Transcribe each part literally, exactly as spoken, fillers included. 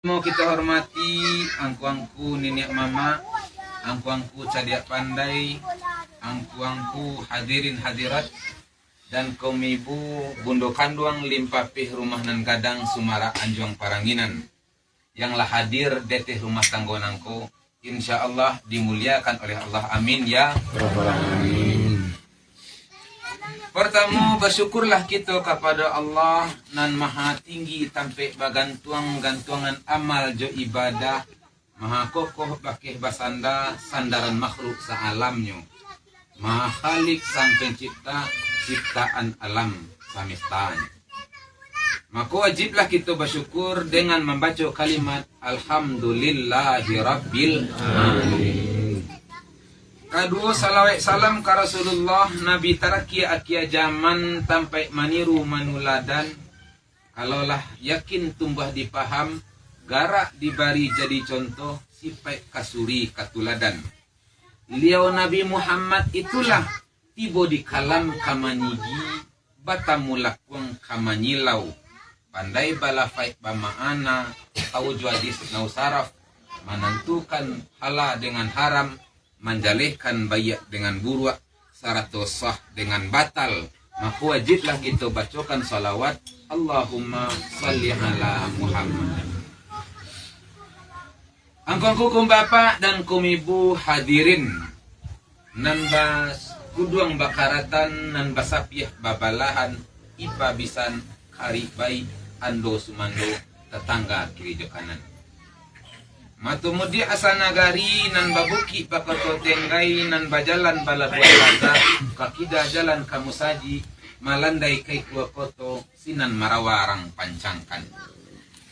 Mau kita hormati angku-angku niniak mamak, angku-angku cadiak pandai, angku-angku hadirin hadirat, dan kaum ibu, bundo kanduang limpapih rumah nan gadang sumarak anjuang paranginan, yang lah hadir deteh rumah tanggo nangko, insya Allah dimuliakan oleh Allah. Amin ya Rabbal Alamin. Partamo, basyukurlah kito kapada Allah nan maha tinggi tampek bagantuang-gantuangan amal jo ibadah, maha kokoh bakeh basanda, sandaran makhluk saalamnyo, maha Khalik sang pencipta, ciptaan alam samestan. Mako wajiblah kito basyukur dengan mambaco kalimat Alhamdulillahirabbil alamin. Kaduo, salawat salam ka Rasulullah, Nabi tarakhia akhia jaman, tampaik maniru manuladan. Kalau lah yakin tumbuah di paham, garak dibari jadi contoh, sipaik kasuri katuladan. Liau Nabi Muhammad itulah tibo di kalam ka manyigi, batamu lakuang ka manyilau, pandai balafaik bamaana, tau jo hadis nau saraf, manantukan halal dengan haram, manjalehkan baiak dengan buruak, sarato sah dengan batal, mako wajiblah kito bacokan salawat, Allahumma salli ala Muhammad. Angku-angku, kaum bapak dan kaum ibu hadirin, nan bakuduang bakaratan, nan basapiah babalahan, ipa bisan, karib baik, ando sumando, tatangga kiri jo kanan. Mato mudiak asa nagari, nan babukik bakoto tenggai, nan bajalan balabuah raza, ka kida jalan ka musajik, malandai ka ikua koto, sinan marawa rang pancangkan.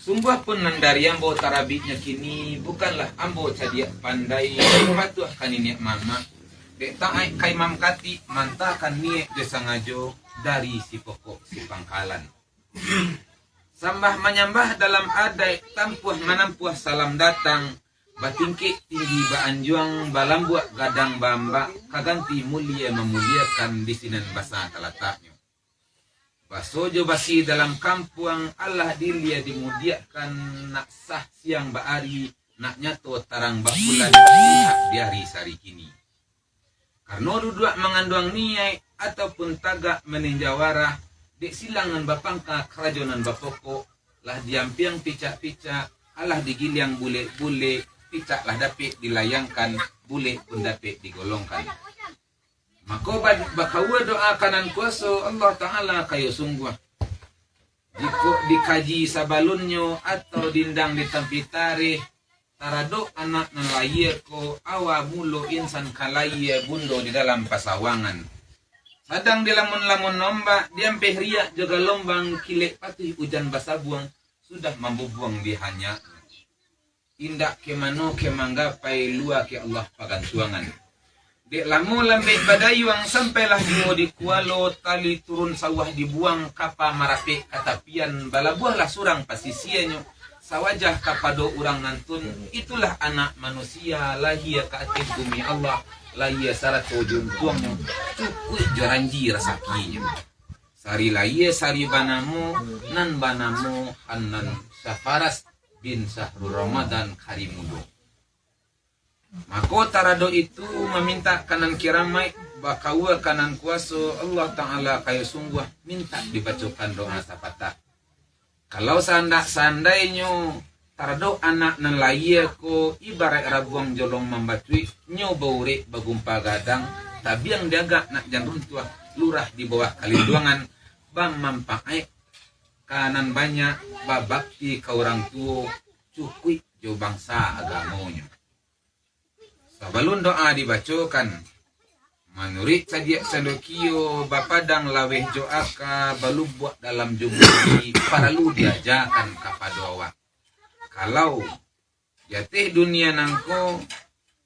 Sungguahpun nan dari ambo tarabiknyo kini, bukanlah ambo cadiak pandai, patuah ka niniak mamak, dek taat ka imam katik, mantakan niaik jo sangajo, dari si pokok si pangkalan. Sambah manyambah dalam adaik, tampuah manampuah salam datang, batingkek tinggi baanjuang, balambuak gadang baambak, ka ganti mulia mamuliakan di sinan basa talataknyo. Baso jo basi dalam kampuang, alah dilia dimudiakkan, nak sah siang baari, nak nyato tarang bapulan, pihak di ari sari kini. Karano duduak manganduang niaik, ataupun tagak maninjau arah, dek silang nan bapangka karajo nan bapokok, lah diampiang picak-picak, alah digiliang bulek-bulek, picak lah dapek dilayangkan, bulek pun dapek digolongkan. Mako ba-, bakaua doa ka Nan Kuaso, Allah Ta'ala kayo sungguah. Jikok dikaji sabalunnyo, atau diundang di tampi tareh, taradok anak nan layie ko, awa mulo insan ka layie bundo di dalam pasawangan. Sadang dilamun-lamun ombak, diampeh riak jo galombang, kilek patuih ujan basabuang, sudah mambubuang di hanyaknyo. Indak ka mano ka manggapai, lua ka Allah pagantuangan. Dek lamo lambek badayuang, sampailah juo di kualo, tali turun sawah dibuang, kapa marapek ka tapian, balabuahlah surang pasisianyo, sawajah kapado urang nantun, itulah anak manusia, lahia ka ateh bumi Allah, lahia sarato jo untuangnyo, cukuik jo ranji rasakinyo. Sari lahia sari banamo, nan banamo Hanan Syafaras bin Syahrul Ramadan Karimudo. Mako taradok itu mamintak ka Nan Kiramaik, bakaua ka Nan Kuaso, Allah Ta'ala kayo sungguah, mintak dibacokan doa sapatah. Kalau saandak-saandainyo taradok anak nan layie ko, ibaraik rabuang jolong mambacuik, nyo baurek bagumpa gadang, tabiang diagak nak jan runtuah, lurah di bawah kalinduangan, bamampaat ka nan banyak, babakti ka urang tuo, cukuik jo bangsa agamonyo. Sabalun doa dibacokan, manuruik cadiak sandokio, bapadang laweh jo aka, balubuak dalam jo bumi, paralu diajakan kapado awak. Kalau di ateh dunia nangko,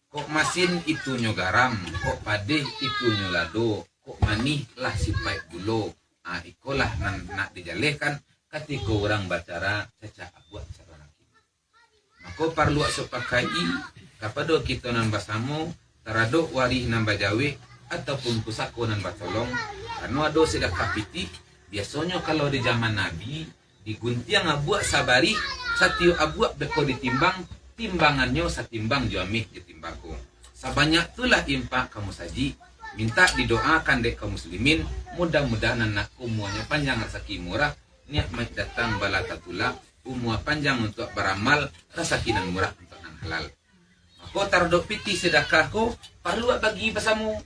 kok masin itunyo garam, kok padeh itunyo lado, kok manih lah sipaik gulo, ah, ikolah nan nak dijalehkan katiko urang bacara cacak abuak sabarang kini. Mako, parlu awak sapakaik kapado kito nan basamo, taradok warih nan bajawek, ataupun pusako nan batolong, karano ado sadakah pitih, biasonyo kalau di jaman Nabi, diguntiang abuak sabarih, Satiok abuak beko ditimbang, timbangannyo satimbang jo ameh jo timbako. Sabanyak tu lah impak ka musajik, mintak didoakan dek kaum muslimin, mudah-mudahan anak umuanyo panjang, rasaki murah, nikmat datang bala tatulak, umua panjang untuak baramal, rasaki nan murah untuak nan halal. Mako, taradok pitih sidakah ko, paralu wak bagi basamo.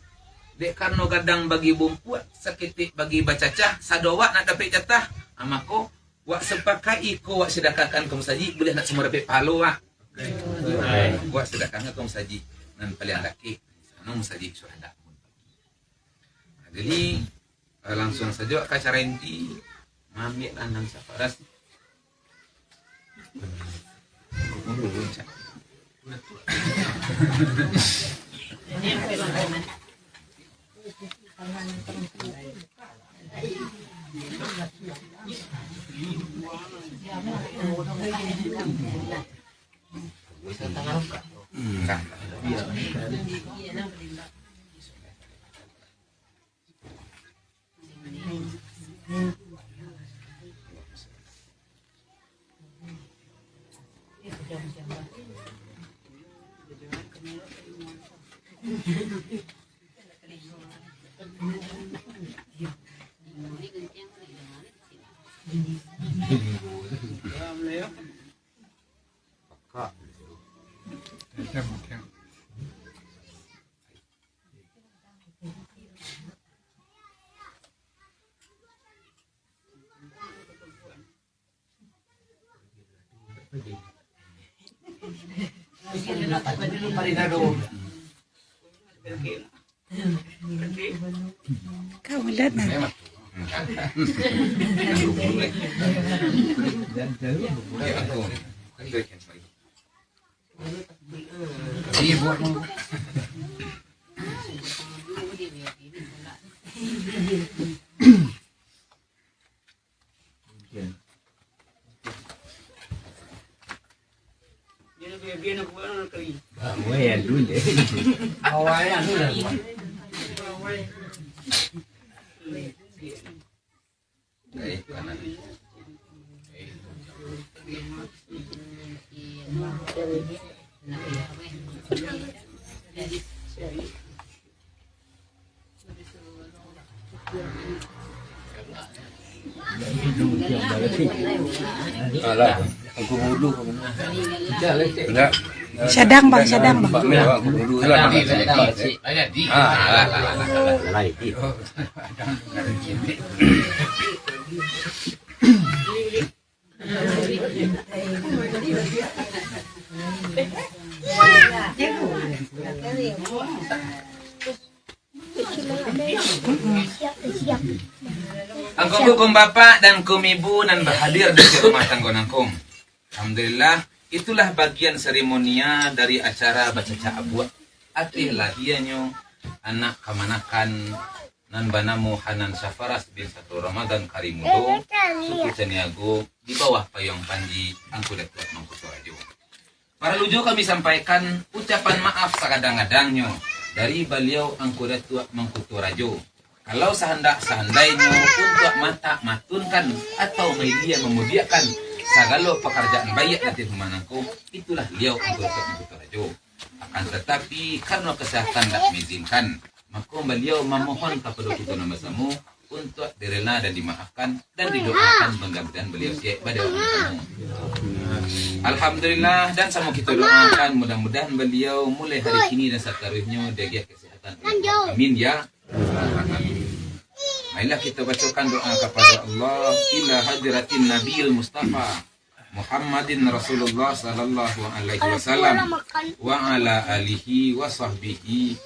Dek karano gadang bagi bungkuak, saketek bagi bacacah, sado awak nak dapek jatah. Ah, mako, wak sapakaik iko wak sidakahkan ka musajik, buliah nak samo dapek pahalo, wak. Wak sidakahkan ka musajik, nan paliang dakek, sano musajik Syuhada. Jadi, eh, langsuang sajo ka acara inti, maambiak nan Safaras. Kau lihat nah. Alah, aku bodoh. Enggak. Sadang, Bang, sadang, Bang. Aku bodoh lah. Ah, alah, alah, alah, alah. Angku-angku, kaum bapak dan kaum ibu nan bahadir di rumah tanggo nangkong. Alhamdulillah, itulah bagian seremonial dari acara bacacak abuak. Ateh lahianyo anak kamanakan nan banamo Hanan Syafaras bin Satu Ramadan Karimudo, suku Caniago, di bawah payuang panji Angku Datuak Mangkuto Rajo. Paralu juo kami sampaikan ucapan maaf sagadang-gadangnyo dari baliau Angku Datuak Mangkuto Rajo. Kalau sahandak saandainyo untuak matak matunkan atau mailia mamudiakkan sagalo pakarajaan baiak nan di rumah nangko, itulah baliau Angku Datuak Mangkuto Rajo. Akan tatapi, karano kasehatan indak maizinkan, mako baliau mamohon kapado kito nan basamo untuak direla dan dimaafkan, dan didoakan mudah-mudahan baliau sihat bada urang tuo. Alhamdulillah, dan samo kito doakan mudah-mudahan baliau mulai hari kini dan sataruihnyo diagiah kasehatan. Amin ya. Marilah kito bacokan doa kapado Allah, ila hadratin Nabiil Mustafa Muhammadin Rasulullah sallallahu alaihi wasallam, wa ala alihi wa sahbihi,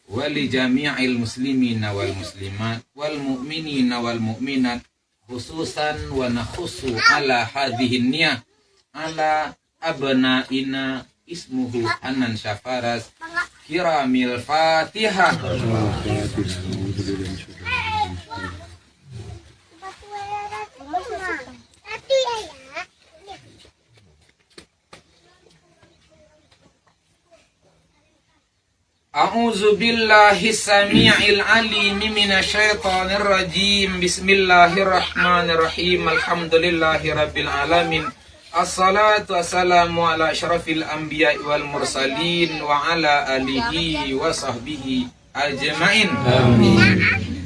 wa li jami'il muslimina wal muslimat, wal mu'minina wal mu'minat, khususan wa nakhusu ala hadhihi niyah, ala abnaina ismuhu Hanan Syafaras, kiramil Fatihah. A'udzubillahi sami'il alimi minasyaitonirrajim. Bismillahirrahmanirrahim. Alhamdulillahirabbil alamin. Assalatu wassalamu ala asyrafil anbiya'i wal mursalin wa ala alihi wa sahbihi ajma'in. Amin.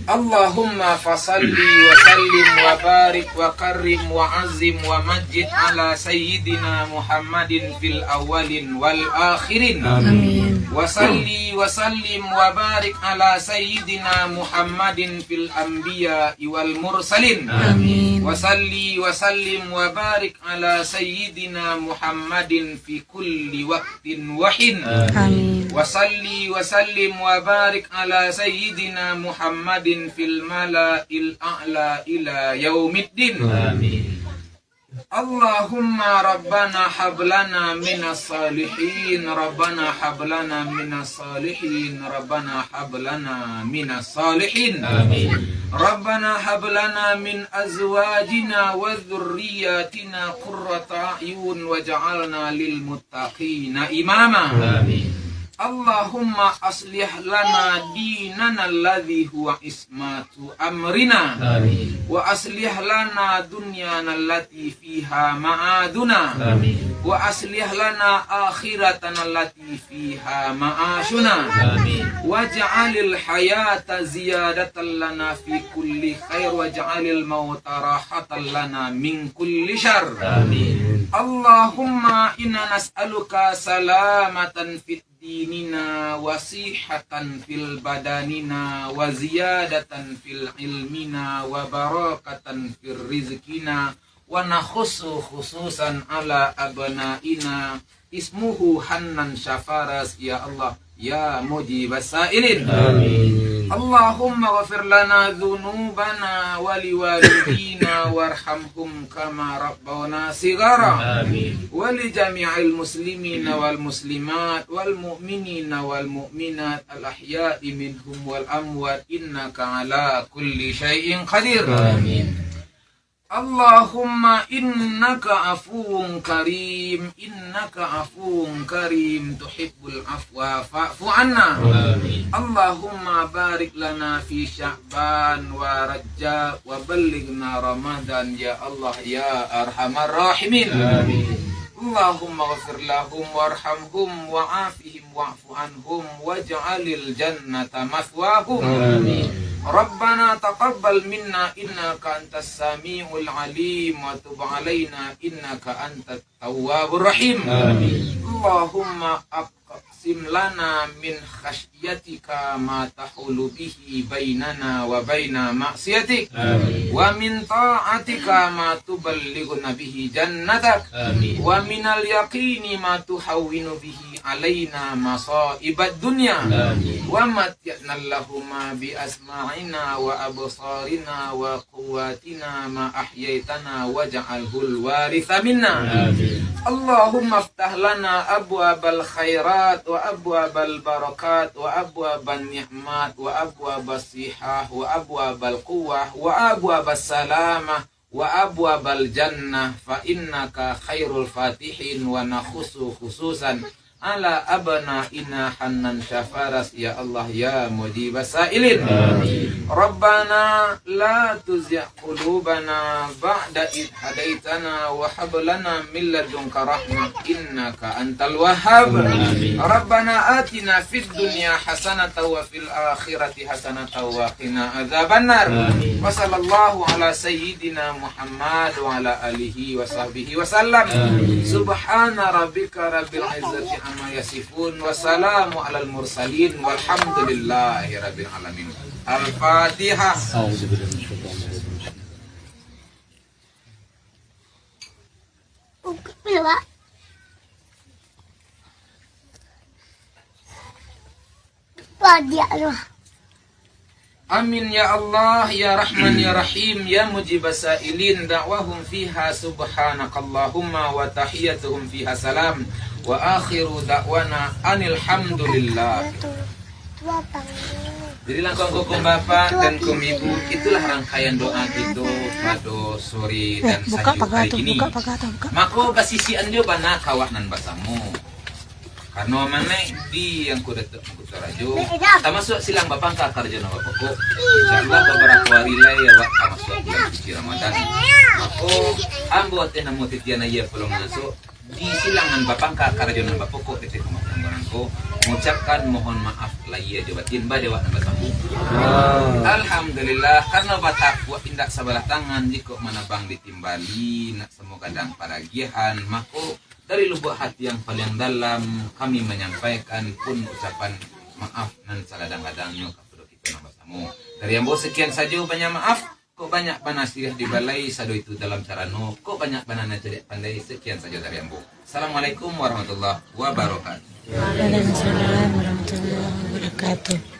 Allahumma fasalli wa sallim wa barik wa karrim wa azim wa majid ala sayyidina Muhammadin fil awwalin wal akhirin. Amin. Wa salli wa sallim wa barik ala sayyidina Muhammadin fil anbiya'i wal mursalin. Amin. Wa salli wa sallim wa barik ala sayyidina Muhammadin fi kulli waqtin wa hin. Amin. Wa salli wa sallim wa barik ala sayyidina Muhammadin fil mala'il a'la ila yaumiddin. Amin. Allahumma rabbana hab lana minas salihin, rabbana hab lana minas salihin, rabbana hab lana minas salihin. Amin. Rabbana hab lana min azwajina wa dzurriyyatina qurrata a'yun waj'alna lil muttaqina imama. Amin. Allahumma aslih lana dinana alladzi huwa ismatu amrina. Amin. Wa aslih lana dunyana allati fiha ma'aduna. Amin. Wa aslih lana akhiratana allati fiha ma'ashuna. Amin. Waj'alil hayata ziyadatan lana fi kulli khair, waj'alil mauta rahatan lana min kulli syarr. Amin. Allahumma inna nas'aluka salamatan fid dinina, wa sihatan fil badanina, wa ziyadatan fil ilmina, wa barakatan fil rizkina, wa nakhusu khususan ala abnaina, ismuhu Hannan Syafaras, ya Allah, ya mujibas sailin. Amin. Allahumma ghafir lana dzunubana wa liwalidina warhamhum kama rabbawna sigara. Amin. Wa li jami'il muslimina wal muslimat wal mu'minina wal mu'minat al ahya'i minhum wal amwat innaka ala kulli syai'in qadir. Amin. Allahumma innaka afuwun karim, innaka afuwun karim, tuhibbul afwa fa'fu anna. Amin. Allahumma barik lana fi Sya'ban wa Rajab wa ballighna Ramadan, ya Allah, ya arhamar rahimin. Amin. Allahumma ghafir lahum warhamhum wa'afihim wa'fu anhum waj'alil jannata mathwahum. Amin. Rabbana taqabbal minna innaka antas samiul alim wa tub alaina innaka antat tawwabur rahim. Amin. Allahumma aqsim lana min khasyati khasyyatika ma tahulu bihi bainana wa baina ma'siyatik. Amin. Wa min ta'atika ma tuballighuna bihi jannatak. Amin. Wa minal yaqini ma tuhawwinu bihi alaina masaibad dunya. Amin. Wa matti'na Allahumma bi asma'ina wa absarina wa quwwatina ma ahyaitana waj'alhul waritha minna. Amin. Allahumma iftah lana abwabal khairat wa abwabal barakat wa abwaban ni'mat wa abwabas sihah wa abwabal quwwah wa abwabas salamah wa abwabal jannah, fa innaka khairul fatihin, wa nakhusu khususan ala abnaina Hannan Syafaras, ya Allah, ya mujibas sailin. Amin. Rabbana la tuzigh qulubana ba'da idh hadaitana wa hab lana min ladunka rahmah innaka antal wahhab. Amin. Rabbana atina fid dunya hasanatan wa fil akhirati hasanatan wa qina adzabannar. Amin. Wa sallallahu ala sayyidina Muhammad wa ala alihi wa sahbihi wa sallam. Amin. Subhana rabbika rabbil izzati amma yasifun. Wa salamu alal mursalin. Walhamdulillahi rabbil alamin. Al-Fatihah. A'udzubillahi minasyaitonir rajim. Amin ya Allah, ya Rahman, ya Rahim, ya Mujibas Sailin, da'wahum fiha subhanakallahumma wa tahiyyatuhum fiha salam, wa akhiru da'wana anil hamdulillah. Jadi langkong koko bapak dan koko ibu, itulah rangkaian doa kito pado sore dan sajo hari kini. Mako, basisian jo bana ka awak nan basamo. Karano amanah di Angku Datuak Mangkuto Rajo, tamasuak silang bapangka karajo nan bapokok. Insyaallah, babarapo ari lai awak tamasuak bulan suci Ramadan. Mako, ambo ateh namo titian aia pulo mangasok, di silang nan bapangka karajo nan bapokok di tengah rumah tangga nangko, mangucapkan mohon maaf lahia jo batin bak awak nan basamo. Alhamdulillah, karano batapuak indak sabalah tangan, jikok manabang ditimbali, nak samo gadang paragiahan, mako dari lubuak hati yang paling dalam, kami manyampaikan pun ucapan maaf nan sagadang-gadangnyo kapado kito nan basamo. Dari ambo sekian sajo, banyak maaf. Kok banyak bana siriah di balai, sado itu dalam carano, kok banyak bana nan cadiak pandai, sekian sajo dari ambo. Assalamualaikum warahmatullahi wabarakatuh. Waalaikumsalam warahmatullahi wabarakatuh.